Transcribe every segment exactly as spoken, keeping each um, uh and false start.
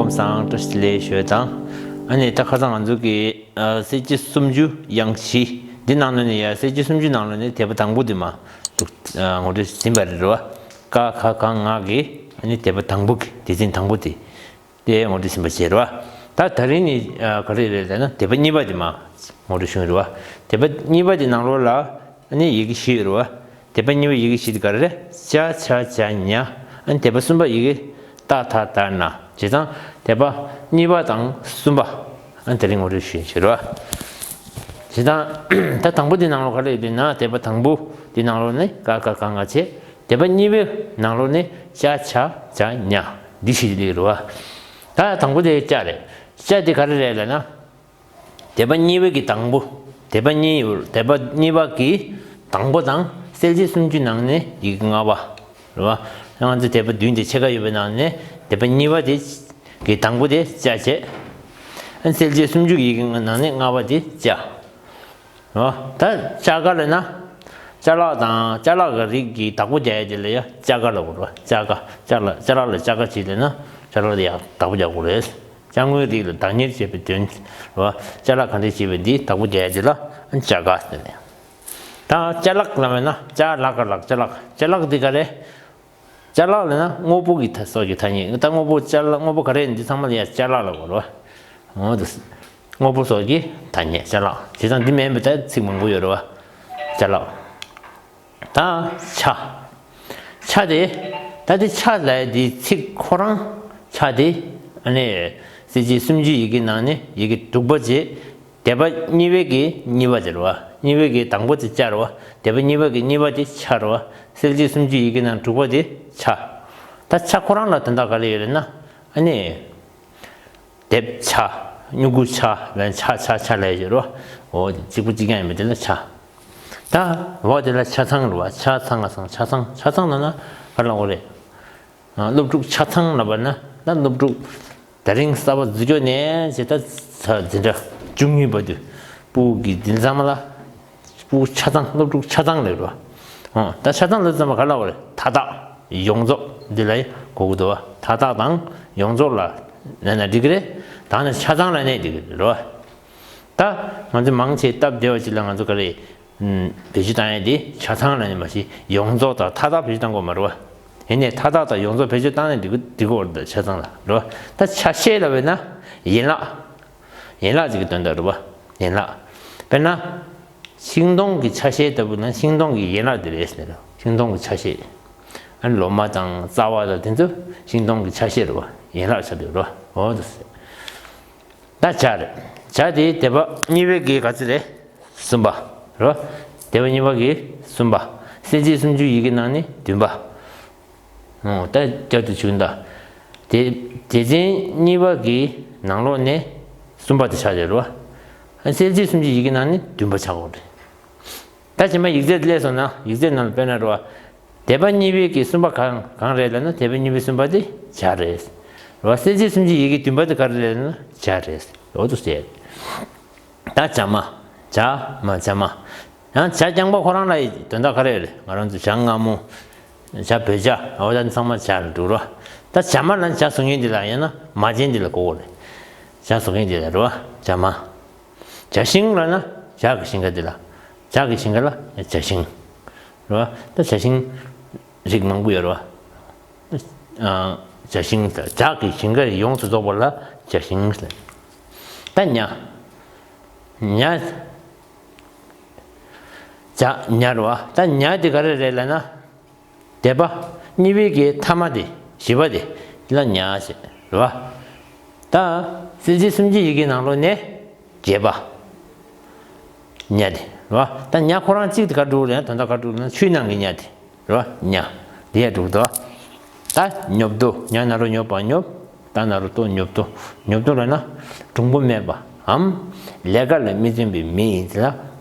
ཁམས་བཟང་བཀྲ་ཤིས་བདེ་ལེགས་ཞུ་དང་། ཨ་ནི་ད་ཁ་སང་ང་ཚོ་གི་ཨ་གསལ་བྱེད་སུམ་ཅུ་དབྱངས་བཞི་འདི་ནང་ལོགས་ནས་ཡ། གསལ་བྱེད་སུམ་ཅུ་ནང་ལོགས་ནས་དད་པ་དང་པོ་དེ་མ་གཏོགས་ཨ་ངོ་སྤྲོད་ཟིན་པ་རེད་རོ། ཀ་ཁ་ག་ང་གི་ཨ་ནི་དད་པ་དང་པོ་གི་སྡེ་ཚན་དང་པོ་དེ། དེ་ངོ་སྤྲོད་ཟིན་པ་བྱས་རོ། ད་ད་རིང་ནི་ཨ་ག་རེ་རེད་ལབ་ན་དད་པ་གཉིས་པ་དེ་མ་ངོ་སྤྲོད་ཞུ་རོ། དད་པ་གཉིས་པ་དེ་ནང་ལོགས་ལ་ཨ་ནི་ཡི་གེ་བཞི་ཡོད་རོ། དད་པ་གཉིས་པ་ཡི་གེ་བཞི་དེ་ག་རེ་རེད། ཅ་ཆ་ཇ་ཉ། ཨ་ནི་དད་པ་གསུམ་པ་ཡི་གེ་ཏ་ཐ་ད་ན། བྱས་ཙང་དད་པ་གཉིས་པ་དང་གསུམ་པ་ཨ་ནི་དེ་རིང་ངོ་སྤྲོད་ཞུ་ཞུ་རོ། བྱས་ཙང་ད་དང་པོ་དེ་ནང་ལོགས་ག་རེ་ཡོད་ན། དད་པ་དང་པོ་དེ་ནང་ལོགས་ནི་ཀ་ཁ་ག་ང་བྱས། དད་པ་གཉིས་པའི་ནང་ལོགས་ནས་ཅ་ཆ་ཇ་ཉ་འདི་བཞི་ལེགས་རེད་བ། ད་དང་པོ་དེ་ཅ་རེད། ཅ་དེ་ག་རེ་རེད་ལབ་ན། དད་པ་གཉིས་པའི་གི་དང་པོ། དད་པ་གཉིས་ཡོད། དད་པ་གཉིས་པ་གི་དང་པོ་དང་གསལ་བྱེད་སུམ་ཅུ་ནང་ནས་ཡི་གེ་ལྔ་པ་རེད་བ། ང་ཚོ་དད་པ་བདུན་དེ་ཕྱེད་ཀ་ཡོད་པའི་ནང་ནས་དད་པ་གཉིས་པ་དེ་གི་དང་པོ་དེ་ཅ་བྱས། གསལ་བྱེད་སུམ་ཅུ་གི་ཡི་གེ་ནང་ནས་ལྔ་པ་དེ་ཅ། ཨོ། ད་ཅ་ག་ལབ་ན། ཅ་ལག་དང་ཅ་ལག་གི་རིགས་ཀྱི་བདག་པོ་རྒྱག་ཡ་དེ་ལ་ཡ་ཅ་ག་ལབ་དགོས་རེད། ཅ་ག་ཅ་ལག་ཅ་ལག་ལ་ཅ་ག་བྱས་ལབ་ན་ཅ་ལག་དེ་ཡ་བདག་པོ་རྒྱག་དགོས་རེད། ཅ་དངོས་རིགས་ལ་བདག་གཉེར་བྱེད་པའི་དོན་རེད་བ། ཅ་ལག་ག་འདྲས་བྱས་པ་འདི་བདག་པོ་རྒྱག་ཡ་དེ་ལ་ཅ་ག་ཟེར་ནས། ད་ཅ་ལག་ལབ་ན་ཅ་ལག་ག་ལག་ཅ་ལག་ཅ་ལག་འདི་ག་རེད། ཅ་ལག་ལབ་ན་དངོས་པོ་གི་ཐ་སོགས་ཀྱི་ཐ་སྙད། ད་དངོས་པོ་ཅ་ལག་དངོས་པོ་ག་རེ་འདི་ཚང་མ་ལ་ཡ་ཅ་ལག་ལབ་དགོས་རེད་བ། འོ་དེ། དངོས་པོ་སོགས་ཀྱི་ཐ་སྙད་ཅ་ལག་བྱས་ཙང་འདི་མིན་པའི་ད་ཚིག་མང་པོ་ཡོད་རེད་བ། ཅ་ལག་ད་ཆ། ཆ་དེ། ད་དེ་ཆ་ལབ་ཡ་དེ་ཚིག་ཁོ་རང་ཆ་དེ། ཨ་ནི་གསལ་བྱེད་སུམ་ཅུ་ཡི་གེ་ནང་ནས་ཡི་གེ་དྲུག་པ་བྱས། དད་པ་གཉིས་པའི་གི་གཉིས་པ་དེ་རེད་བ། གཉིས་པའི་གི་དང་པོ་དེ་ཅ་རེད་བ། དད་པ་གཉིས་པའི་གི་གཉིས་པ་དེ་ཆ་རེད་བ། གསལ་བྱེད་སུམ་ཅུ་ཡི་གེ་ནང་དྲུག་པ་དེ་ཆ། ད་ཆ་ཁོ་རང་ལ་དོན་དག་ག་རེ་ཡོད་རེད་ན། ཨ་ནི། དེབ་ཆ། སྨྱུ་གུ་ཆ། ལན་ཆ་ཆ་ཆ་ལས་ཡོད་རེད་བ། འོ་གཅིག་པུ་གཅིག་རྐྱང་ཡིན་པ་དེ་ལ་ཆ། ད་འོ་དེ་ལ་ཆ་ཚང་རེད་བ། ཆ་ཚང་ང་ཚང་ཆ་ཚང་ཆ་ཚང་ལབ་ན་ག་རེ་ལབ་དགོས་རེད། ཨ། སློབ་ཕྲུག་ཆ་ཚང་ལབ་པ་ན་ད་སློབ་ཕྲུག་དེ་རིང་གསར་པ་འཛུལ་སྐྱོད་ནས་བྱས་ད་ཚ་འཛིན་གྲྭ་བཅུ་གཉིས་བར་དུ་སྤུ་གུ་གི་འཛིན་ཚང་མ་ལ་སྤུ་གུ་ཆ་ཚང་སློབ་ཕྲུག་ཆ་ཚང་ལབ་རེད་བ། ཨོ་ད་ཆ་ཚང་ལབ་ཙམ་པ་ག་ལབ་དགོས་རེད། མཐའ་དག་ཡོངས་རྫོགས་འདི་ལ་གོ་གི་འདུག་བ། མཐའ་དག་དང་ཡོངས་རྫོགས་ལ་ལབ་ན་འགྲིག་གི་རེད། ད་ནི་ཆ་ཚང་ལབ་ནའི་འགྲིག་གི་རེད་བ། ད་ང་ཚོ་མང་ཆེ་སྟབས་བདེ་བ་ཅིག་ལ་ང་ཚོ་ག་རེ། ཨུམ། བེད་སྤྱོད་བཏང་ཡས་དེ་ཆ་ཚང་ལབ་ནས་མ་གཞི་ཡོངས་རྫོགས་དང་མཐའ་དག་བེད་སྤྱོད་བཏང་དགོས་མ་རེད་བ། ཡིན་ནའི་མཐའ་དག་དང་ཡོངས་རྫོགས་བེད་སྤྱོད་བཏང་ནས་འགྲིག་གི་འགྲིག་གི་རེད། ཆ་ཚང་ལ་རེད་བ། ད་ཆ་ཤས་ལབ་པས་ན་ཡན་ལག་ཡན་ལག་ཅིག་གི་དོན་དག་རེད་བ། ཡན་ལག་དཔེར་ན། ཤིང་སྡོང་གི་ཆ་ཤས་ལྟ་བུ་ན་ཤིང་སྡོང་གི་ཡན་ལག་དེ་རེད་ཟེར་ནས། ཤིང་སྡོང་གི་ཆ་ཤས། ཨ་ནི་ལོ་མ་དང་རྩ་བ་དང་དེ་ཚོ་ཤིང་སྡོང་གི་ཆ་ཤས་རེད་བ། ཡན་ལག་ཆགས་བསྡད་རེད་བ། འོ་དེ་ཟེར། ད་ཇ་རེད། ཇ་དེ་དད་པ་གཉིས་པའི་གི་ག་ཚོད་རེད། གསུམ་པ། རེད་བ། དད་པ་གཉིས་པ་གི་གསུམ་པ། གསལ་བྱེད་སུམ་ཅུ་ཡི་གེ་ནང་ནས་བདུན་པ། ཨོ་ད་བསྐྱར་དུ་བྱུང་ད། དེ་སྡེ་ཚན་གཉིས་པ་གི་ནང་ལོགས་ནས་གསུམ་པ་དེ་ཆགས་ཡོད་རེད་བ། གསལ་བྱེད་སུམ་ཅུ་ཡི་གེ་ནང་ནས་བདུན་པ་ཆགས་ཡོད་རེད། ད་རྗེས་མ་ཡིག་ཚད་སླེབས་སོང་ན་ཡིག་ཚད་ནང་ལ་དཔེར་ན་རེད་བ། དད་པ་གཉིས་པའི་གི་གསུམ་པ་གང་གང་རེད་ལབ་ན་དད་པ་གཉིས་པའི་གསུམ་པ་དེ་ཇ་རེད། རེད་བ། གསལ་བྱེད་སུམ་ཅུ་ཡི་གེ་བདུན་པ་དེ་ག་རེ་རེད་ལབ་ན་ཇ་རེད། འོ་དེ་ཟེར། ད་ཇ་མ། ཇ་མ་ཇ་མ། ཡང་ཇ་རྐྱང་པ་ཁོ་རང་ལ་ཡི་དོན་དག་ག་རེ་རེད། ང་རང་ཚོ་ཇ་མངར་མོ། ཇ་བོད་ཇ། འོ་ད་ཚང་མ་ཇ་རེད་འགྲོ་རོ། ད་ཇ་མ་ལ་ཇ་བཟོ་མཁན་འདི་ལ་ཡང་ན་མ་ཅན་འདི་ལ་གོ་གོ་རེད། ཇ་བཟོ་མཁན་འདི་ལ་རེད་བ། ཇ་མ། ཇ་ཤིང་ལབ་ན་ཇ་གི་ཤིང་ཁ་འདི་ལ། ཇ་གི་ཤིང་ཁ་ལ་ཇ་ཤིང་། རེད་བ། ད་ཇ་ཤིང་རིགས་མང་པོ་ཡོད་རེད་བ། ཨ། ཇ་ཤིང་ད་ཇ་གི་ཞིང་ཁ་ཡོངས་སུ་རྫོགས་པ་ལ་ཇ་ཤིང་ཟེར། ད་ཉ། ཉ། ཇ་ཉ་རེད་བ། ད་ཉ་དེ་ག་རེ་རེད་ལབ་ན། དད་པ་གཉིས་པའི་གི་ཐ་མ་དེ་བཞི་པ་དེ་ལ་ཉ་ཟེར་རེད་བ། ད་གསལ་བྱེད་སུམ་ཅུ་ཡི་གེ་ནང་ལོགས་ནས་བརྒྱད་པ། ཉ་དེ་རེད་བ། ད་ཉ་ཁོ་རང་གཅིག་དེ་ག་འགྲོ་རེད། དོན་དག་ག་འགྲོ་རེད་ན་ཆུའི་ནང་གི་ཉ་དེ། རེད་བ། ཉ། འདི་ཡང་འགྲུབ་འདུག་ད་ཉོབ་ཏོ། ཉ་ན་རོ་ཉོ་བ་ཉོབ། ད་ན་རོ་ཏོ་ཉོབ་ཏོ། ཉོབ་ཏོ་ལབ་ན་གྲུང་པོ་མེད་པའམ་ལས་ཀ་ལ་མི་བརྩོན་པའི་མི་ཡིན་ཚེ་ལ་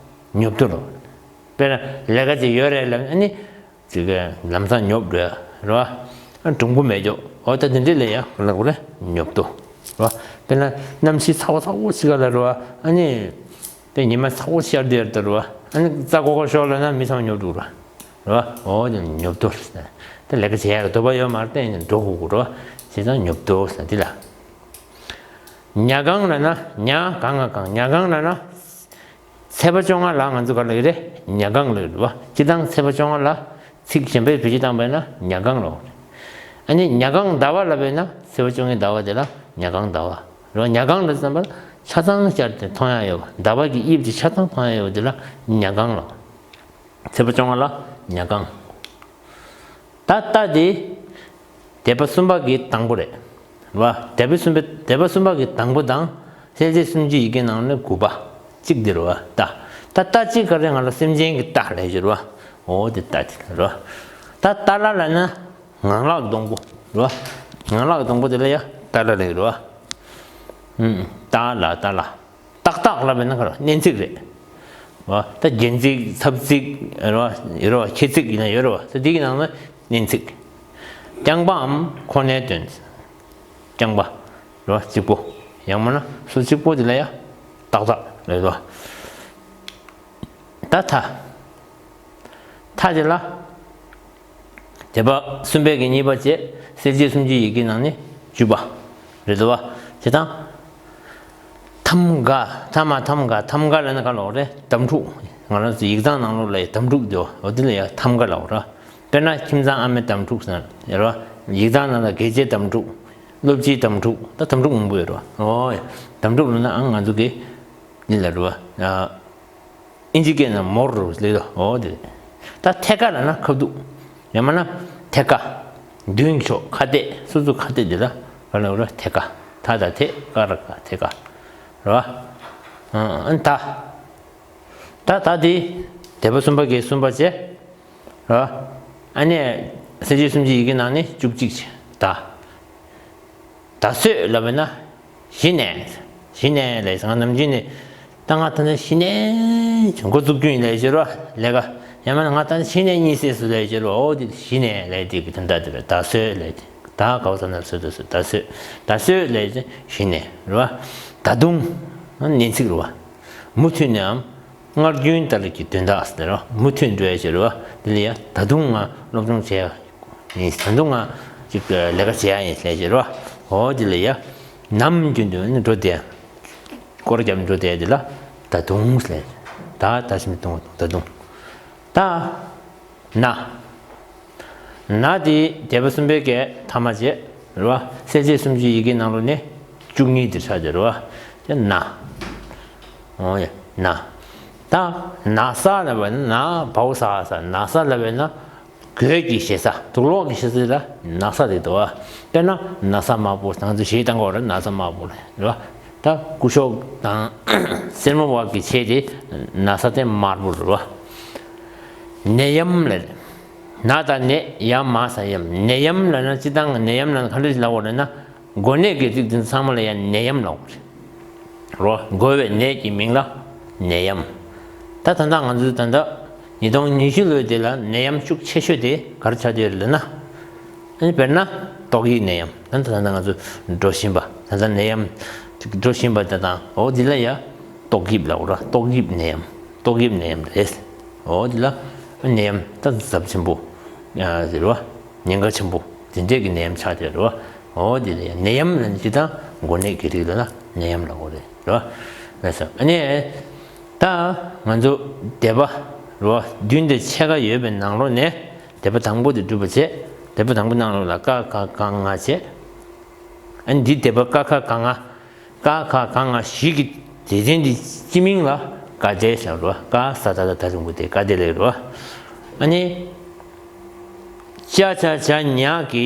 ཉོབ་ཏོ་རེད། དཔེར་ན་ལས་ཀ་ཅིག་ཡོད་རེད་ལབ་ཨ་ནི་ཅིག་ལམ་སང་ཉོབ་རེད། རེད་བ། གྲུང་པོ་མེད་ཀྱོག་འོ་ད་དེ་འདྲས་ལ་ཡང་ལབ་དགོས་རེད། ཉོབ་ཏོ། རེད་བ། དཔེར་ན་གནམ་གཤིས་ཚ་བོ་ཚ་བོ་ཞིག་ག་ལ་རེད་བ། ཨ་ནི། དེ་ཉི་མ་ཚ་བོ་ཤར་དུས་ཡར་དུ་རེད་བ། ཨ་ནི་རྩྭ་ཀོ་ཀོ་ཤོར་ལབ་ན་མི་ཚང་མ་ཉོབ་འགྲོ་རེད། རེད་བ། འོ་དེ་ཉོབ་ཏོ་རེད། དེ་ལས་ཀ་བྱེད་ཡག་འདོད་པ་ཡོད་མ་རེད། དེ་འགྲོ་དགོས་དགོས་རེད་བ། བྱས་ཙང་ཉོབ་ཏོ་ཟེར་འདི་ལ། ཉ་གང་ལབ་ན། ཉ་གང་ང་གང་། ཉ་གང་ལབ་ན། ཚེས་པ་བཅོ་ལྔ་ལ་ང་ཚོ་ག་ལབ་ཀྱི་རེད། ཉ་གང་ལབ་ཀྱི་རེད་བ། སྤྱིར་བཏང་ཚེས་པ་བཅོ་ལྔ་ལ་ཚིག་གཞན་པའི་བེད་སྤྱོད་བཏང་པ་ཡིན་ན་ཉ་གང་ལབ་དགོས་རེད། ཨ་ནི་ཉ་གང་ཟླ་བ་ལབ་པ་ཡིན་ན་ཚེས་པ་བཅོ་ལྔའི་ཟླ་བ་དེ་ལ་ཉ་གང་ཟླ་བ་རེད་བ། ཉ་གང་ལབ་ཙམ་པ་ཆ་ཚང་ཤར་ཏེ་མཐོང་ཡ་ཡོད་པ། ཟླ་བ་གི་དབྱིབས་དེ་ཆ་ཚང་མཐོང་ཡ་ཡོད་པ་དེ་ལ་ཉ་གང་ལབ། ཚེས་པ་བཅོ་ལྔ་ལ་ཉ་གང་། ད་རྟ་དེ་སྡེ་པ་གསུམ་པ་གི་དང་པོ་རེད་བ། སྡེ་པ་གསུམ་པའི་སྡེ་པ་གསུམ་པ་གི་དང་པོ་དང་། གསལ་བྱེད་སུམ་ཅུ་ཡི་གེ་ནང་ནས་དགུ་པ་གཅིག་དེ་རེད་བ། རྟ། ད་རྟ་གཅིག་ག་རེ་ང་ལ་སེམས་ཅན་གྱི་རྟ་ལབ་ཀྱི་རེད་བ། འོ་དེ་རྟ་དེ་རེད་བ། ད་ཏཱ་ལ་ལབ་ན་ངང་ལག་སྡོང་པོ་རེད་བ། ངང་ལག་སྡོང་པོ་དེ་ལ་ཡ་ཏཱ་ལ་ལབ་ཀྱི་རེད་བ། ཨུམ། ཏཱ་ལ་ཏཱ་ལ། ཏག་ཏག་ལབ་པ་ཡིན་ན་ག་རེ། སྙན་ཚིག་རེད་བ། ད་རྒྱན་ཚིག་ཚབ་ཚིག་རེད་བ། ཡོད་རེད་བ། ཁྱད་ཚིག་ཡིན་ན་ཡོད་རེད་བ། ད་འདི་གི་ནང་ན་སྙན་ཚིག་རྐྱང་པའམ་ཁོ་ནའི་དོན། རྐྱང་པ་རེད་བ། གཅིག་པོ། ཡང་མིན་ན་སུ་གཅིག་པོ་དེ་ལ་ཡ་ཏག་ཏག་རེད་བ། ད་ཐ། ཐ་དེ་ལ། སྡེ་པ་གསུམ་པའི་གི་གཉིས་པ་བཅས་གསལ་བྱེད་སུམ་ཅུ་ཡི་གེ་ནང་ནས་བཅུ་པ་རེད་དོ། བྱེད་སྟངས། ཐམ་ག། ཐ་མ་ཐམ་ག། ཐམ་ག་ལབ་ན་ག་ལབ་རེད། དམ་ཕྲུག་ང་རང་ཚོ་ཡིག་ཚང་ནང་ལོགས་ལ་ཡ་དམ་ཕྲུག་དེ་འོ་དེ་ལ་ཡ་ཐམ་ག་ལབ་ར། དཔེར་ན་ཁྱིམ་ཚང་ཨ་མའི་དམ་ཕྲུག་ཟེར་ན་ཡོད་ར། ཡིག་ཚང་ནང་ལ་དགེ་ཆེ་དམ་ཕྲུག་སློབ་སྤྱིའི་དམ་ཕྲུག་ད་དམ་ཕྲུག་མང་པོ་ཡོད་ར། འོ་ཡ། དམ་ཕྲུག་ལབ་ན་ཨང་ང་ཚོ་གི་འདི་ལ་རུ་བ། ཨིན་ཇི་སྐད་ནང་མོར་རུ་ལེ་དོ། འོ་དེ། ད་ཐད་ཀ་ལབ་ན་ཁ་བསྡུ། ཡང་མིན་ན་ཐད་ཀ་མདུན་ཕྱོགས་ཁ་གཏད། སོ་སོ་ཁ་གཏད་དེ་ལ་ག་ལབ་ར། ཐད་ཀ་ད་ད་ཐད་ཀ་ར་ཀ་ཐད་ཀ་ར་བ། ཨ་ད། ད་ད་དེ་སྡེ་པ་གསུམ་པ་གི་གསུམ་པ་བྱས་ར་བ། ཨ་ནི་གསལ་བྱེད་སུམ་ཅུ་ཡི་གེ་ནང་ནས་བཅུ་གཅིག་བྱས་ད། ད་གཟོད་ལབ་པ་ན་གཞི་ནས། གཞི་ནས་ལས་ང་ནམ་རྒྱུན་ནས་ད་ང་ད་ནི་གཞི་ནས་འགོ་འཛུགས་རྒྱུ་ཡིན་ལས་བྱེད་རོགས་ལས་ཀ་ཡང་མིན་ན་ང་ད་ནི་གཞི་ནས་གཉིད་སད་སོང་ལས་བྱེད་རོགས། འོ་དེ་གཞི་ནས་ལས་དེ་གི་དོན་དག་དེ་རེད། ད་གཟོད་ལས་དེ་ད་ག་བ་ས་ན་གཟོད་ད་གཟོད་ད་གཟོད་ད་གཟོད་ལས་གཞི་ནས་རེད་བ། ད་དུང་ནན་ཚིག་རེད་བ། མུ་མཐུད་ནའམ། སྔར་རྒྱུན་ལྟར་གྱི་དོན་དག་ཟེར་རོ། མུ་མཐུད་འགྲོ་ཡ་ཟེར་རོ། དེ་ལ་ཡ་ད་དུང་ང་སློབ་སྦྱོང་བྱེད་ཡ་ཡིན། ད་དུང་ང་ཅིག་ལས་ཀ་བྱེད་ཡ་ཡིན་ཟེར་རོ། འོ་དེ་ལ་ཡ་ནམ་རྒྱུན་དུ་ནི་འགྲོ་བསྡད། སྐོར་རྒྱབ་འགྲོ་བསྡད་དེ་ལ་ད་དུང་ཟེར། ད་ད་ཞིམ་གཏོང་ད་དུང་། ད། ན། ན་དེ་སྡེ་པ་གསུམ་པའི་གི་ཐ་མ་བྱས་རེད་བ། གསལ་བྱེད་སུམ་ཅུའི་ཡི་གེ་ནང་ལོགས་ནས་བཅུ་གཉིས་དེ་ཆགས་བསྡད་རེད་བ། དེ་ན། འོ་ཡ་ན། ད་ན་ས་ལབ་པ་ན་བའོ་ས་ས་ན་ས་ལབ་པ་ན་གོས་ཀྱི་ཞེ་ས་དུག་ལོག་གི་ཞེ་ས་ལ་ན་ས་དེ་འདུག་བ། དཔེར་ན་ན་ས་དམར་པོ་ང་ཚོ་གཞས་བཏང་གི་ཡོད་རེད། ན་ས་དམར་པོ་རེད་བ། ད་སྐུ་ཞབས་དང་སེར་མོ་བ་གི་ཆས་དེ་ན་ས་དེ་དམར་པོ་རེད་བ། ནད་ཡམས་ལ་ན་དང་ནད་ཡ་མ་ས་ཡམས། ནད་ཡམས་ལབ་ན་སྤྱིར་བཏང་ནད་ཡམས་ལབ་ན་ག་འདྲ་ཞིག་ལབ་དགོས་རེད་ན། འགོ་ནད་ཀྱི་རིགས་དེ་ཚང་མ་ལ་ཡང་ནད་ཡམས་ལབ་དགོས་རེད། རོ། འགོ་བའི་ནད་ཀྱི་མིང་ལ་ནད་ཡམས། ད་ད་ལྟ་ང་ཚོའི་ད་ལྟ་ཉིས་སྟོང་ཉི་ཤུ་ལོའི་དེ་ལ་ནད་ཡམས་ཤུགས་ཆེ་ཤོས་དེ་ག་རེ་ཆགས་བསྡད་ཡོད་རེད་ལབ་ན། ཨ་ནི་དཔེར་ན་ཏོག་དབྱིབས་ནད་ཡམས། ད་ད་ད་ང་ཚོ་འགྲོ་བཞིན་པ་ད་ལྟ་ནད་ཡམས་འགྲོ་བཞིན་པ་དེ་དང་འོ་དེ་ལ་ཡ་ཏོག་དབྱིབས་ལབ་དགོས་ར། ཏོག་དབྱིབས་ནད་ཡམས། ཏོག་དབྱིབས་ནད་ཡམས་རེད། འོ་དེ་ལ་ནད་ཡམས་ད་ཚབས་ཆེན་པོ་ཟེར་བ། ཉེན་ཁ་ཆེན་པོ་དེ་འདྲས་ཀྱི་ནད་ཡམས་ཆགས་བསྡད་རེད་བ། འོ་དེ་ལ་ཡང་ནད་ཡམས་ལ་ནི་སྤྱིར་བཏང་འགོ་ནད་ཀྱི་རིགས་ལ་ན་ནད་ཡམས་ལབ་དགོས་རེད་རེད་བ། ལགས་སོ། ཨ་ནི་ད་ང་ཚོ་སྡེ་པ་རེད་བ་བདུན་དང་ཕྱེད་ཀ་ཡོད་པའི་ནང་ལོགས་ནས་སྡེ་པ་དང་པོ་དེ་གྲུབ་པ་བྱས། སྡེ་པ་དང་པོ་ནང་ལོགས་ལ་ཀ་ཁ་ག་ང་བྱས། ཨ་ནི་འདི་སྡེ་པ་ཀ་ཁ་ག་ང་། ཀ་ཁ་ག་ང་བཞི་གི་སྡེ་ཚན་འདི་སྤྱི་མིང་ལ་ཀ་སྡེ་ཟེར་བ། ཀ་ས་ད་ད་ད་རིང་པོ་དེ་ཀ་སྡེ་ལབ་རེད་བ། ཨ་ནི་ཅ་ཆ་ཇ་ཉ་གི་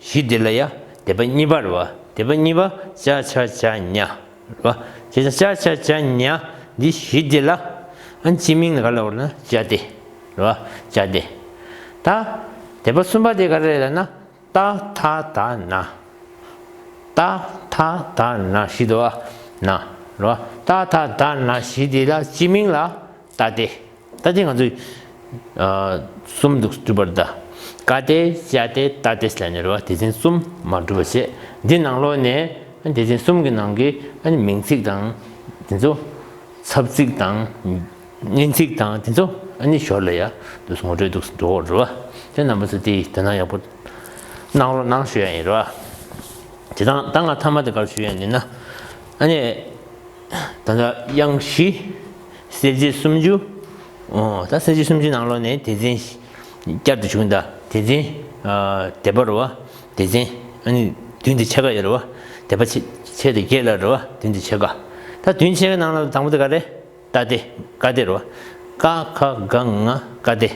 བཞི་དེ་ལ་ཡ་སྡེ་པ་གཉིས་པ་རེད་བ། སྡེ་པ་གཉིས་པ་ཅ་ཆ་ཇ་ཉ་རེད་བ། ཅ་ཆ་ཇ་ཉ་འདི་བཞི་དེ་ལ་ཨ་ནི་སྤྱི་མིང་ལ་ག་ལབ་རེད་ན་ཅ་སྡེ་རེད་བ། ཅ་སྡེ། ད་སྡེ་པ་གསུམ་པ་དེ་ག་རེ་རེད་ལབ་ན། ཏ་ཐ་ད་ན། ཏ་ཐ་ད་ན་བཞི་འདུག་བ། ན་རོ། ཏ་ཐ་ད་ན་བཞི་དེ་ལ་སྤྱི་མིང་ལ་ཏ་སྡེ། ཏ་སྡེ་ང་ཚོས་ཨ་གསུམ་འདུག་གྲུབ་པར་གདའ། ཀ་སྡེ་ཅ་སྡེ་ཏ་སྡེ་ཟེར་ནས་རོ། སྡེ་ཚན་གསུམ་མ་གྲུབ་པ་བྱས། འདི་ནང་ལོགས་ནས་སྡེ་ཚན་གསུམ་གྱི་ནང་གི་ཨ་ནི་མིང་ཚིག་དང་དེ་ཚོ་ཚབ་ཚིག་དང་། སྙན་ཚིག་དང་དེ་ཚོ་ཨ་ནི་ཞོར་ལ་ཡ་འདུག་ངོ་སྤྲོད་འདུག་འགྲོ་བར་རོ། དེ་རྣམ་པ་ཚོ་དེ་དོ་སྣང་ཡག་པོ་གནང་རོགས་གནང་ཞུ་ཡ་ཡིན་རོ། དེ་དང་ད་ང་ཐ་མ་དེ་གར་ཞུ་ཡ་ཡིན་ན། ཨ་ནི། ད་ལྟ་དབྱངས་བཞི། གསལ་བྱེད་སུམ་ཅུ། ཨོ། ད་གསལ་བྱེད་སུམ་ཅུའི་ནང་ལོགས་ནས་སྡེ་ཚན་བསྐྱར་དུ་བྱུང་། ད་སྡེ་ཚན། ཨ། སྡེ་པ་རེད་བ། སྡེ་ཚན། ཨ་ནི་བདུན་དང་ཕྱེད་ཀ་ཡོད་རེད་བ། སྡེ་པ་ཕྱེད་ཕྱེད་དང་བརྒྱད་ལ་རེད་བ། བདུན་དང་ཕྱེད་ཀ་ད་བདུན་ཕྱེད་ཀའི་ནང་ལ་དང་པོ་དེ་ག་རེ། ཏ་སྡེ། ཀ་སྡེ་རེད་བ། ཀ་ཁ་ག་ང་ཀ་སྡེ།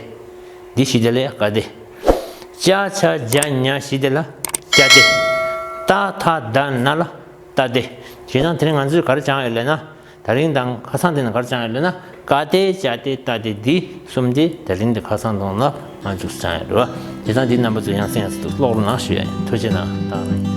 འདི་བཞི་དེ་ལ་ཀ་སྡེ། ཅ་ཆ་ཇ་ཉ་བཞི་དེ་ལ་ཅ་སྡེ། ཏ་ཐ་ད་ན་ལ་ཏ་སྡེ། བྱས་ཙང་དེ་རིང་ང་ཚོས་ག་རེ་སྦྱངས་ཡོད་ལབ་ན། དེ་རིང་དང་ཁ་སང་དེ་ནས་ག་རེ་སྦྱངས་ཡོད་ལབ་ན། ཀ་སྡེ། ཅ་སྡེ། ཏ་སྡེ། འདི་གསུམ་དེ་དེ་རིང་དང་ཁ་སང་དང་ལ་ང་ཚོས་སྦྱངས་ཡོད་རེད་བ། བྱས་ཙང་འདི་རྣམ་པ་ཚོས་ཡང་སེ་ཡང་སེ་ཏུ་ཀློག་རོགས་གནང་ཞུ་ཡ་ཡིན། ཐུགས་རྗེ་གནང་། ད།